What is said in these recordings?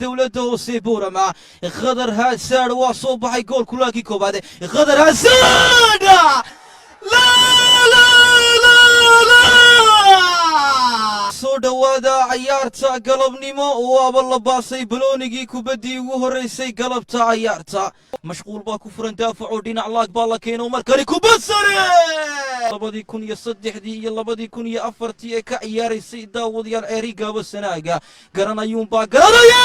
Dowladda Hoose Boorama. Khadar Hasaad waa soo baxay, goolkulaagii koobaad. Khadar Hasaad, la la la la! Soo dhowaada cayaarta galabnimo. Waaba la baasay baloonigii, kubaddii ugu horraysay galabta cayaarta. Mashquul baa ku furan daafacoo dhinac laag baa la keeno. Markani kubad sare, 2003-dii iyo 2004-tii ee ka ciyaaraysay, daawadayaal, Ceeri Gaabo Sanaaga garanayuunbaa garanaya.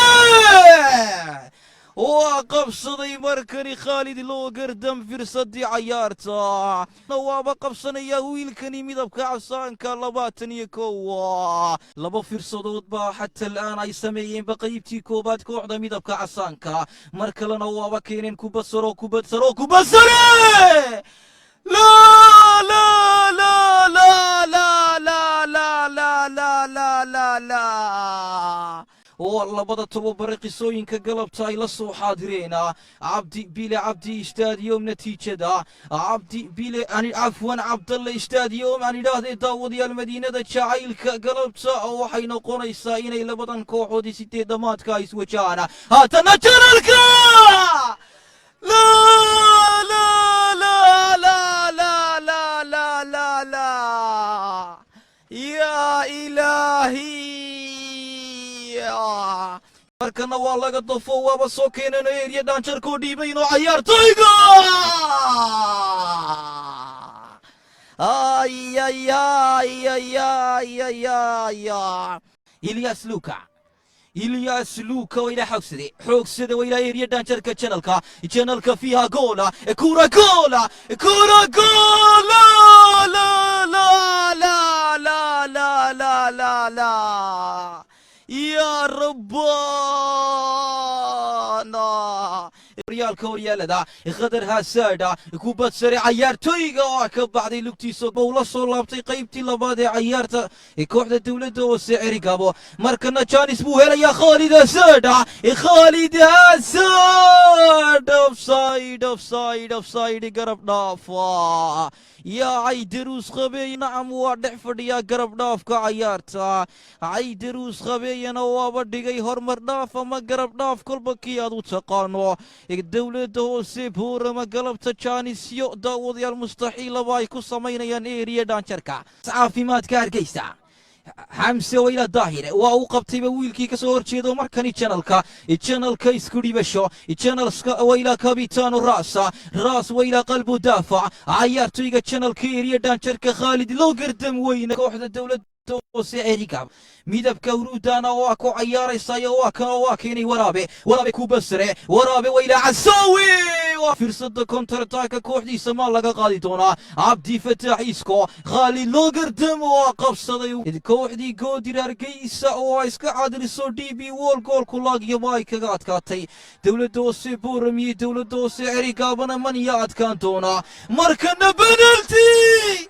Waa qabsaday markani Khaalid Loogardam firsadii cayaarta. Waaba qabsanaya wiilkani midabka casaanka, 21. Laba firsadood baa xata al'aan ay sameeyeenba qaybtii koobaad kooxda midabka casaanka. Mar kalena waaba keeneen kubad saro, kubad saro, kubad sare! La la la la la la la la la la la la! Oo labada tababare qisooyinka galabta ay la soo xaadireen. Cabdi Bile, Cabdi Stadium, natiijada Cabdi Bile, cafwan, Cabdalle Stadium aan idhaahdee, daawadayaal, madiinada jacaylka galabta waxay noqonaysaa inay labadan kooxoodii sideed dhamaadka ay iswajahaan. Haatana janalka, la la la la la la la la la! Ya ilaahi! Markana waa laga dafo, waaba soo keenano erya dhaanjarkoo dhiibayno cayaartoyga. Ayayayayayayay! Ilyas Luka, Ilyas Luka waa ilaa xoogsade, xoogsade, waa ilaa erya dhaanjarka, janalka, janalka, fiiha goola, kura goola, kura goola! La la la la la la la la! Ya rabbana! Horyaalka horyaalada, Khadar Hasaadha, kubad sare, cayaartoyga oo ka baxday lugtiisa buu la soo laabtay qaybtii labaad ee cayaarta kooxda Dowladda Hoose Cerigabo. Markana janis buu helayaa Khaalid Hasaadha, Khaalid Hasaad! Offside, offside, offside, garab dhaafa yaa Caydaruus Qabeey. Nacam, waa dhex fadhiyaa garab dhaafka cayaarta. Caydaruus Qabeeyana waaba dhigay horumar dhaaf ama garab dhaaf, kolba kii aad u taqaano. Dowladda Hoose Buurama galabta jaanisyo, daawadayaal, mustaxiilaba ay ku samaynayaan eriya dhaanjarka caafimaadka Hargeysa. Xamse wayla Daahir waa uu qabtayba wiilkii ka soo horjeedo. Markani janalka, janalka, isku dhibasho janalska, wayla kabitaano raasa raas, wayla qalbu daafac cayaartoyga janalka, eriya dhaanjarka, Khaalid loo gardam weyne. Kooxda Dowladda Hoose Erigab midabka huruudana waa ku cayaaraysayo, waa kan waa keenay Waraabe, Waraabe kubasare, Waraabe wayla Casaawi. Firsada counter-attack-ka kooxdiisa maa laga qaadi doonaa? Cabdi Fataax Isko, Khaalid Loogardam waa qabsaday. Kooxdii Goodir Hargeysa oo iska cadiriso DP World, goolku laagyaba ay kaga adkaatay Dowladda Hoose Booram iyo Dowladda Hoose Cerigaabana maniya adkaan doonaa? Markana penalty,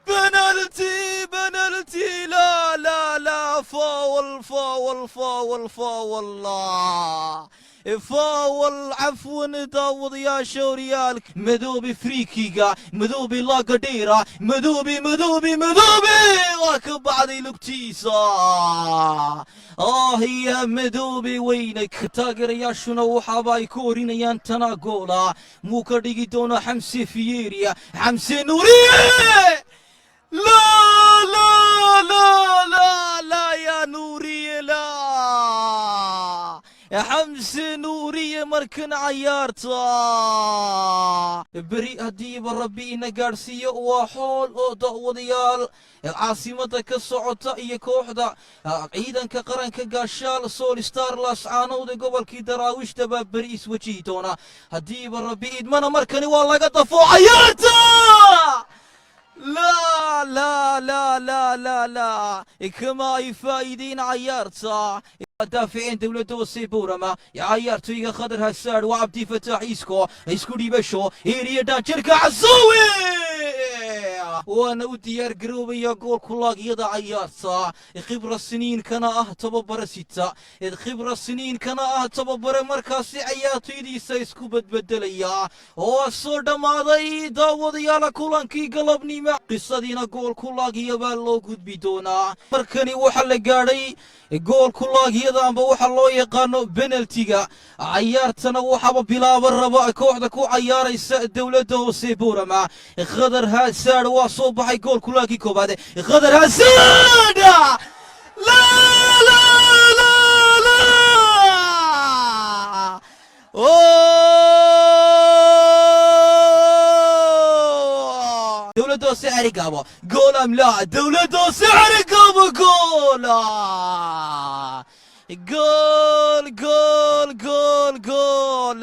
penalty, penalty! La la la! Foul, foul, foul, foul, foul! Cafwan, daawadayaasha horyaalka, Madoobe, friikiga Madoobe, laagadheera Madoobe, Madoobe, Madoobe waa ka baxday lugtiisa. Ah ya Madoobe weyne! Taageerayaashuna waxaaba ay ku orinayaan tana goola. Muu ka dhigi doona Xamse Fiyeria, Xamse Nuuriye? La la la la la! Ya Nuuriye, la! Xamse Nuuriye markan cayaarta beri haddiiba Rabbi ina gaadhsiiyo waa xool oo daawadayaal caasimada ka socota iyo kooxda ciidanka qaranka gaashaal Sool Star Laascaanood ee gobolkii Daraawiishta baa beri iswajihi doona haddiiba Rabbi idmana. Markani waa laga dafo cayaarta. La la la la la la! Kama ay faa'iideyn cayaarta daaficeen Dowladda Hoose Boorama. Cayaartoyga Khadar Hasaad waa Cabdi Fataax Isko, isku dhiibasho, eriya dhaanjarka, Casoowe waana u diyaar garoobaya goolkulaagyada cayaarta. Khibra siniinkana ah tababare sita, khibra siniinkana ah tababare markaasi cayaartoydiisa isku badbedelaya oo soo dhammaaday, daawadayaala, kulankii galabnimo. Qisadiina goolkulaagya baa loo gudbi doonaa. Markani waxaa la gaadhay goolkulaagyada. Goolkulaagyada amba waxa loo yaqaano penaltiga cayaartana waxaaba bilaaban raba kooxda ku cayaaraysa Dowladda Hoose Boorama. Khadar Hasaad waa soo baxay. Goolkulaagii koobaad, Khadar Hasaad! La la la la! Oh! Dowladda Hoose Cerigaabo, gool am la? Dowladda Hoose Cerigaabo, gool, gool, gool, gool, gool!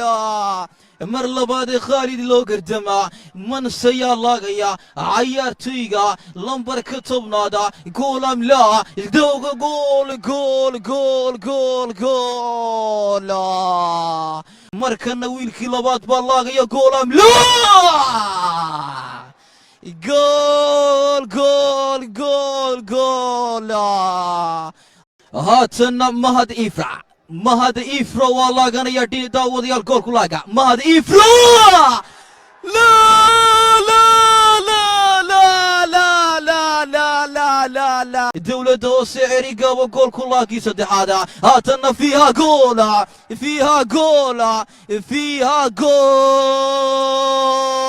Mar labaad Khaalid loo gardamaa mansayaa laagaya cayaartoyga lambarka 10aada. Gool am la? Dowga, gool, gool, gool, gool, gool! Markana wiilkii labaad baa laagaya. Gool am la? Gool, gool, gool, gool! Haatanna Mahad Ifra, Mahad Ifra waa laaganaya. Daawadayaal, goolku laaga Mahad Ifra! La la la la la la la la la la! Dowladda Hoose Cerigabo, goolku laagii saddexaada. Haatanna fiiha goola, fiiha goola, fiiha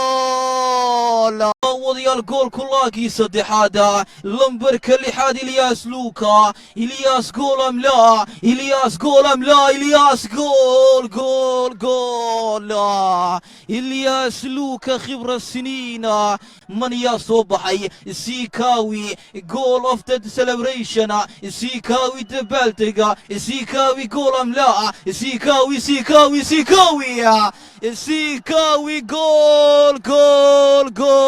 gool! Daawadayaal, goolku laagii saddexaada, lambarka lixaad, Ilyaas Luuka. Ilyaas, gool am la? Ilyaas, gool am la? Ilyaas, gool, gool, gool! Ilyaas Luuka, khibra siniina man yaa soo baxay. Sikawi, goal of the celebration! Sikawi dabaaldega! Sikawi, gool am la? Sikawi, Sikawi, Sikawi, Sikawi, gool, gool, gool!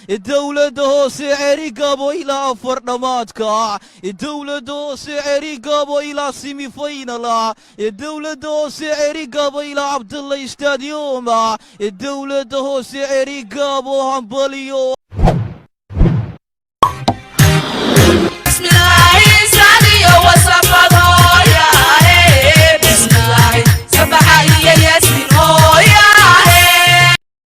Dowladda Hoose Cerigabo ilaa afar dhammaadka, Dowladda Hoose Cerigabo ilaa semifinal, Dowladda Hoose Cerigabo ilaa Cabdalla Stadium. Dowladda Hoose Cerigabo, hambaliyo!